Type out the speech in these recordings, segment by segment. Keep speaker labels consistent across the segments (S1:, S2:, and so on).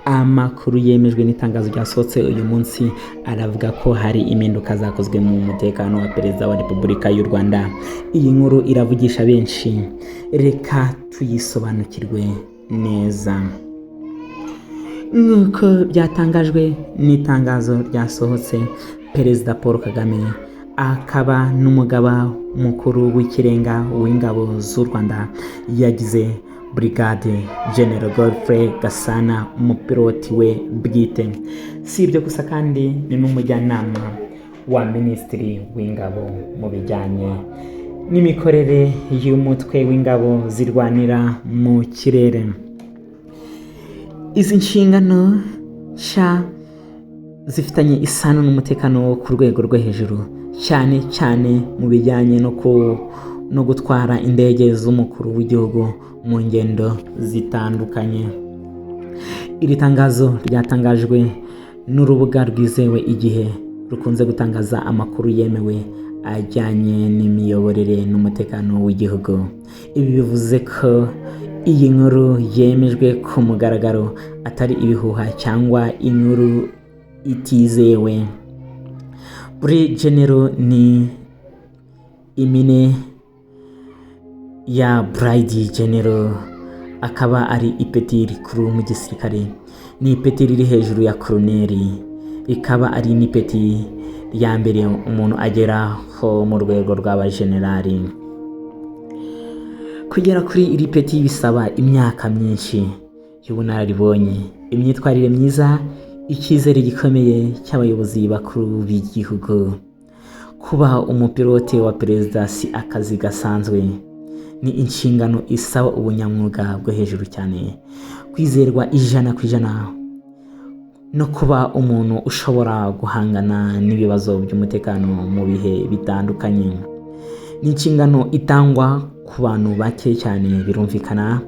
S1: Amakuru yemejwe n'itangazo ryasohotse uyu munsi aravuga ko hari impinduka zakozwe mu mutekano wa Perezida wa Repubulika y'u Rwanda. Iyi nkuru iravugisha benshi, reka tuyisobanukirwe neza. Nk'uko byatangajwe n'itangazo ryasohotse, Perezida Paul Kagame akaba n'umugaba mukuru w'ikirenga w'ingabo z'u Rwanda yagize Brigade General Godfrey Gasana umupiloti we bwite. Si ibyo gusa kandi, ni n'umujyanama wa Minisitiri w'Ingabo mu bijyanye n'imikorere y'umutwe w'ingabo zirwanira mu kirere. Izi nshingano nshya zifitanye isano n'umutekano wo ku rwego rwo hejuru, cyane cyane mu bijyanye no gutwara indege z'umukuru w'igihugu mu ngendo zitandukanye. Iri tangazo ryatangajwe n'urubuga rwizewe Igihe, rukunze gutangaza amakuru yemewe ajyanye n'imiyoborere n'umutekano w'igihugu. Ibi bivuze ko iyi nkuru yemejwe ku mugaragaro, atari ibihuha cyangwa inkuru itizewe. Brig General ni impine ya Brigadier General, akaba ari ipeti rikuru mu gisirikare. Ni ipeti riri hejuru ya koroneri, rikaba ari n'ipeti rya mbere umuntu ageraho mu rwego rw'abajenerali. Kugera kuri iri peti bisaba imyaka myinshi y'ubunararibonye, imyitwarire myiza, icyizere gikomeye cy'abayobozi bakuru b'igihugu. Kuba umupilote wa perezida si akazi gasanzwe, ni inshingano isaba ubunyamwuga bwo hejuru cyane, kwizerwa 100%, no kuba umuntu ushobora guhangana n'ibibazo by'umutekano mu bihe bitandukanye. Ni inshingano itangwa ku bantu bake cyane, birumvikana,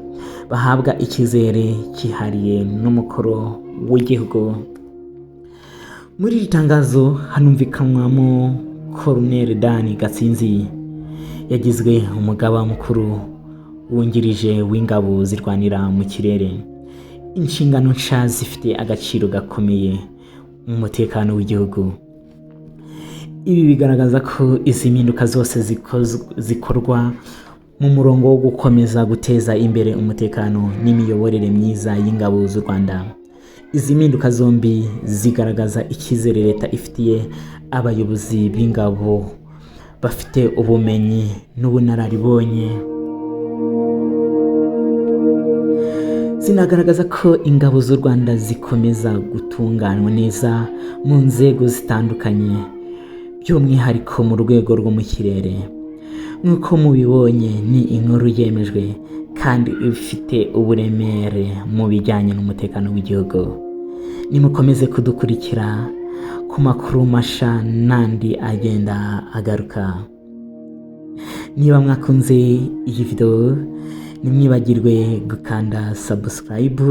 S1: bahabwa icyizere cyihariye n'umukuru w'igihugu. Muri iri tangazo hanumvikanwamo Colonel Dan Gatsinzi yagizwe umugaba mukuru wungirije w'ingabo zirwanira mu kirere, inshingano nshya zifite agaciro gakomeye mu mutekano w'igihugu. Ibi bigaragaza ko izi mpinduka zose zikorwa mu murongo wo gukomeza guteza imbere umutekano n'imiyoborere myiza y'ingabo z'u Rwanda. Izi mpinduka zombi zigaragaza icyizere leta ifitiye abayobozi b'ingabo bafite ubumenyi n'ubunararibonye. Zinagaragaza ko ingabo z'u Rwanda zikomeza gutunganywa neza mu nzego zitandukanye, by'umwihariko mu rwego rwo mu kirere. Nk'uko mubibonye, ni inkuru yemejwe kandi ifite uburemere mu bijyanye n'umutekano w'igihugu. Nimukomeze kudukurikira ku makuru masha n'andi agenda agaruka. Niba mwakunze iyi video, ntimwibagirwe gukanda subscribe,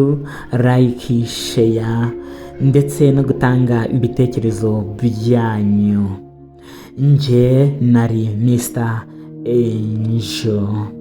S1: like, share ndetse no gutanga ibitekerezo byanyu. Njye nari Mr Angel.